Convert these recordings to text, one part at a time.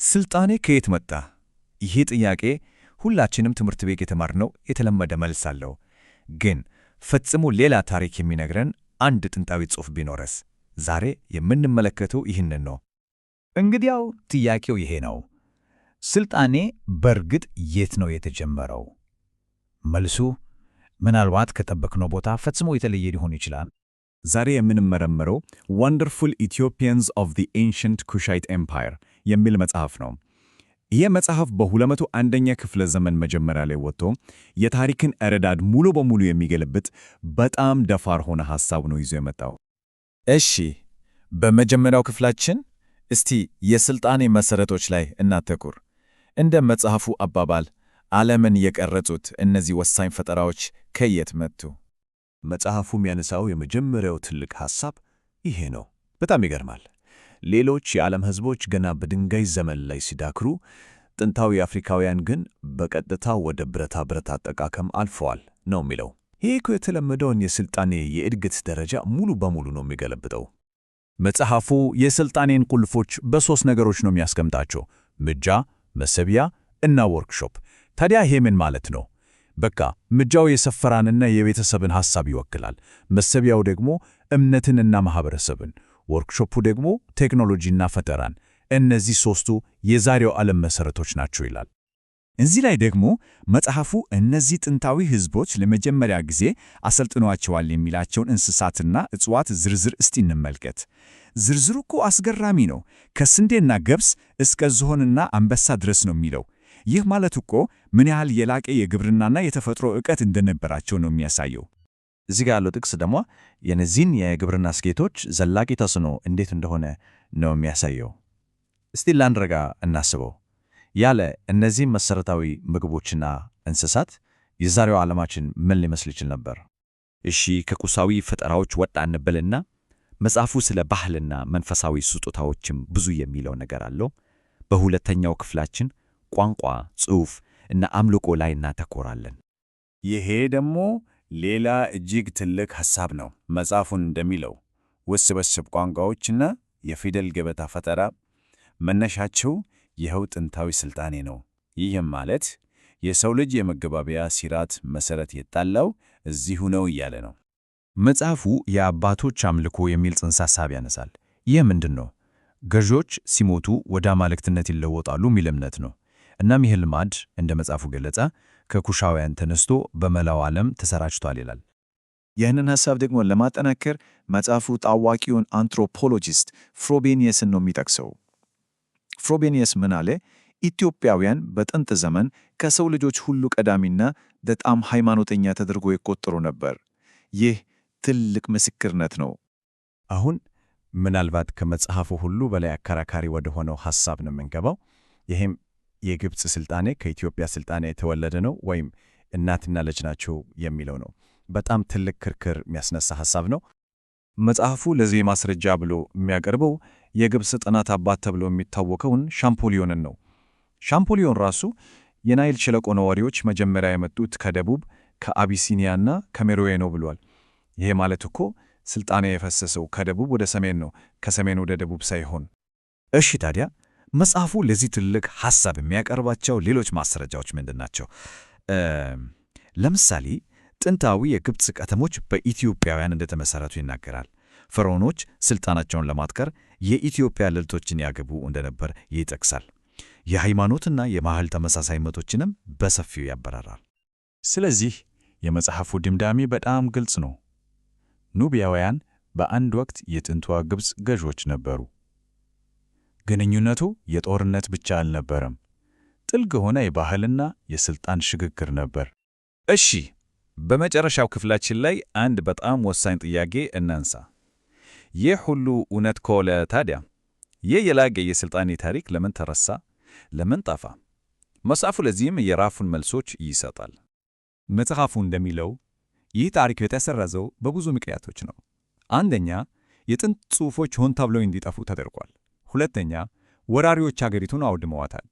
ስልጣኔ ከየት መጣ? ይህ ጥያቄ ሁላችንም ትምህርት ቤት የተማርነው የተለመደ መልስ አለው። ግን ፈጽሞ ሌላ ታሪክ የሚነግረን አንድ ጥንታዊ ጽሑፍ ቢኖረስ? ዛሬ የምንመለከተው ይህንን ነው። እንግዲያው ጥያቄው ይሄ ነው። ስልጣኔ በእርግጥ የት ነው የተጀመረው? መልሱ ምናልባት ከጠበቅነው ቦታ ፈጽሞ የተለየ ሊሆን ይችላል። ዛሬ የምንመረምረው Wonderful Ethiopians of the Ancient Kushite Empire የሚል መጽሐፍ ነው። ይህ መጽሐፍ በ201ኛ ክፍለ ዘመን መጀመሪያ ላይ ወጥቶ የታሪክን አረዳድ ሙሉ በሙሉ የሚገለብጥ በጣም ደፋር የሆነ ሐሳብ ነው ይዞ የመጣው። እሺ፣ በመጀመሪያው ክፍላችን እስቲ የስልጣኔ መሠረቶች ላይ እናተኩር። እንደ መጽሐፉ አባባል ዓለምን የቀረጹት እነዚህ ወሳኝ ፈጠራዎች ከየት መጡ? መጽሐፉ የሚያነሳው የመጀመሪያው ትልቅ ሐሳብ ይሄ ነው። በጣም ይገርማል። ሌሎች የዓለም ሕዝቦች ገና በድንጋይ ዘመን ላይ ሲዳክሩ፣ ጥንታዊ አፍሪካውያን ግን በቀጥታ ወደ ብረታ ብረት አጠቃቀም አልፈዋል ነው የሚለው። ይህ እኮ የተለመደውን የስልጣኔ የእድገት ደረጃ ሙሉ በሙሉ ነው የሚገለብጠው። መጽሐፉ የስልጣኔን ቁልፎች በሦስት ነገሮች ነው የሚያስቀምጣቸው፦ ምድጃ፣ መሰቢያ እና ወርክሾፕ። ታዲያ ይሄ ምን ማለት ነው? በቃ ምድጃው የሰፈራንና የቤተሰብን ሐሳብ ይወክላል። መሰቢያው ደግሞ እምነትንና ማኅበረሰብን፣ ወርክሾፑ ደግሞ ቴክኖሎጂና ፈጠራን። እነዚህ ሦስቱ የዛሬው ዓለም መሠረቶች ናቸው ይላል። እዚህ ላይ ደግሞ መጽሐፉ እነዚህ ጥንታዊ ሕዝቦች ለመጀመሪያ ጊዜ አሰልጥኗቸዋል የሚላቸውን እንስሳትና እጽዋት ዝርዝር እስቲ እንመልከት። ዝርዝሩ እኮ አስገራሚ ነው። ከስንዴና ገብስ እስከ ዝሆንና አንበሳ ድረስ ነው የሚለው። ይህ ማለት እኮ ምን ያህል የላቀ የግብርናና የተፈጥሮ ዕውቀት እንደነበራቸው ነው የሚያሳየው። እዚህ ጋር ያለው ጥቅስ ደግሞ የነዚህን የግብርና ስኬቶች ዘላቂ ተጽዕኖ እንዴት እንደሆነ ነው የሚያሳየው። እስቲ ለአንድ ረጋ እናስበው። ያለ እነዚህ መሠረታዊ ምግቦችና እንስሳት የዛሬው ዓለማችን ምን ሊመስል ይችል ነበር? እሺ፣ ከቁሳዊ ፈጠራዎች ወጣ እንበልና መጽሐፉ ስለ ባህልና መንፈሳዊ ስጦታዎችም ብዙ የሚለው ነገር አለው። በሁለተኛው ክፍላችን ቋንቋ፣ ጽሑፍ እና አምልኮ ላይ እናተኮራለን። ይሄ ደግሞ ሌላ እጅግ ትልቅ ሐሳብ ነው። መጽሐፉን እንደሚለው ውስብስብ ቋንቋዎችና የፊደል ገበታ ፈጠራ መነሻቸው ይኸው ጥንታዊ ስልጣኔ ነው። ይህም ማለት የሰው ልጅ የመግባቢያ ስርዓት መሠረት የጣለው እዚሁ ነው እያለ ነው። መጽሐፉ የአባቶች አምልኮ የሚል ጽንሰ ሐሳብ ያነሳል። ይህ ምንድን ነው? ገዢዎች ሲሞቱ ወደ አማልክትነት ይለወጣሉ የሚል እምነት ነው። እናም ይህ ልማድ እንደ መጽሐፉ ገለጻ ከኩሻውያን ተነስቶ በመላው ዓለም ተሰራጭቷል ይላል። ይህንን ሐሳብ ደግሞ ለማጠናከር መጽሐፉ ታዋቂውን anthropologist ፍሮቤኒየስን ነው የሚጠቅሰው። ፍሮቤኒየስ ምን አለ? ኢትዮጵያውያን በጥንት ዘመን ከሰው ልጆች ሁሉ ቀዳሚና በጣም ሃይማኖተኛ ተደርጎ ይቆጠሩ ነበር። ይህ ትልቅ ምስክርነት ነው። አሁን ምናልባት ከመጽሐፉ ሁሉ በላይ አከራካሪ ወደ ሆነው ሐሳብ ነው የምንገባው። ይህም የግብፅ ስልጣኔ ከኢትዮጵያ ስልጣኔ የተወለደ ነው ወይም እናትና ልጅ ናቸው የሚለው ነው። በጣም ትልቅ ክርክር የሚያስነሳ ሐሳብ ነው። መጽሐፉ ለዚህ ማስረጃ ብሎ የሚያቀርበው የግብፅ ጥናት አባት ተብሎ የሚታወቀውን ሻምፖሊዮንን ነው። ሻምፖሊዮን ራሱ የናይል ሸለቆ ነዋሪዎች መጀመሪያ የመጡት ከደቡብ ከአቢሲኒያና ከሜሮዌ ነው ብሏል። ይሄ ማለት እኮ ስልጣኔ የፈሰሰው ከደቡብ ወደ ሰሜን ነው፣ ከሰሜን ወደ ደቡብ ሳይሆን። እሺ ታዲያ መጽሐፉ ለዚህ ትልቅ ሐሳብ የሚያቀርባቸው ሌሎች ማስረጃዎች ምንድን ናቸው? ለምሳሌ ጥንታዊ የግብፅ ከተሞች በኢትዮጵያውያን እንደተመሠረቱ ይናገራል። ፈርዖኖች ስልጣናቸውን ለማጥከር የኢትዮጵያ ልዕልቶችን ያገቡ እንደነበር ይጠቅሳል። የሃይማኖትና የባህል ተመሳሳይነቶችንም በሰፊው ያበራራል። ስለዚህ የመጽሐፉ ድምዳሜ በጣም ግልጽ ነው። ኑቢያውያን በአንድ ወቅት የጥንቷ ግብፅ ገዦች ነበሩ። ግንኙነቱ የጦርነት ብቻ አልነበረም። ጥልቅ የሆነ የባህልና የሥልጣን ሽግግር ነበር። እሺ፣ በመጨረሻው ክፍላችን ላይ አንድ በጣም ወሳኝ ጥያቄ እናንሳ። ይህ ሁሉ እውነት ከሆነ ታዲያ ይህ የላቀ የስልጣኔ ታሪክ ለምን ተረሳ? ለምን ጠፋ? መጽሐፉ ለዚህም የራሱን መልሶች ይሰጣል። መጽሐፉ እንደሚለው ይህ ታሪክ የተሰረዘው በብዙ ምክንያቶች ነው። አንደኛ፣ የጥንት ጽሑፎች ሆን ተብለው እንዲጠፉ ተደርጓል። ሁለተኛ፣ ወራሪዎች አገሪቱን አውድመዋታል።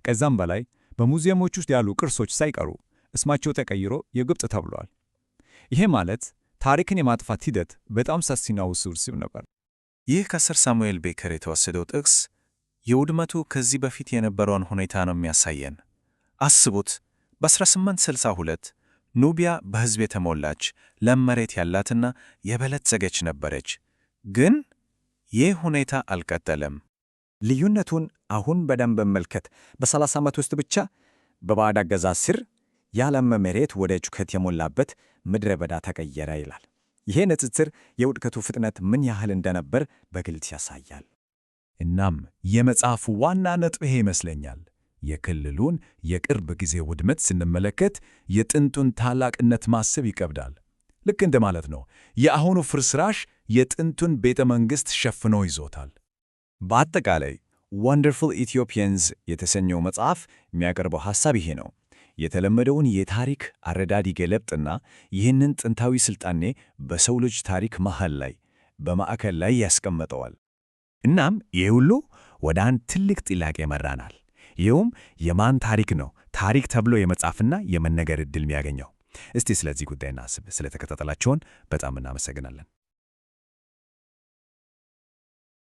ከዛም በላይ በሙዚየሞች ውስጥ ያሉ ቅርሶች ሳይቀሩ ስማቸው ተቀይሮ የግብፅ ተብሏል። ይሄ ማለት ታሪክን የማጥፋት ሂደት በጣም ሰፊና ውስብስብ ነበር። ይህ ከሰር ሳሙኤል ቤከር የተወሰደው ጥቅስ የውድመቱ ከዚህ በፊት የነበረውን ሁኔታ ነው የሚያሳየን። አስቡት፣ በ1862 ኑቢያ በሕዝብ የተሞላች ለም መሬት ያላትና የበለጸገች ነበረች። ግን ይህ ሁኔታ አልቀጠለም። ልዩነቱን አሁን በደንብ መመልከት። በ30 ዓመት ውስጥ ብቻ በባዕድ አገዛዝ ስር የዓለም መሬት ወደ ጩኸት የሞላበት ምድረ በዳ ተቀየረ ይላል። ይሄ ንጽጽር የውድቀቱ ፍጥነት ምን ያህል እንደነበር በግልጽ ያሳያል። እናም የመጽሐፉ ዋና ነጥብ ይሄ ይመስለኛል። የክልሉን የቅርብ ጊዜ ውድመት ስንመለከት የጥንቱን ታላቅነት ማሰብ ይከብዳል። ልክ እንደማለት ነው። የአሁኑ ፍርስራሽ የጥንቱን ቤተ መንግሥት ሸፍኖ ይዞታል። በአጠቃላይ Wonderful Ethiopians የተሰኘው መጽሐፍ የሚያቀርበው ሐሳብ ይሄ ነው። የተለመደውን የታሪክ አረዳድ ይገለብጥና ይህንን ጥንታዊ ስልጣኔ በሰው ልጅ ታሪክ መሃል ላይ በማዕከል ላይ ያስቀምጠዋል። እናም ይህ ሁሉ ወደ አንድ ትልቅ ጥያቄ ይመራናል። ይኸውም የማን ታሪክ ነው ታሪክ ተብሎ የመጻፍና የመነገር ዕድል የሚያገኘው? እስቲ ስለዚህ ጉዳይ እናስብ። ስለተከታተላችሁን በጣም እናመሰግናለን።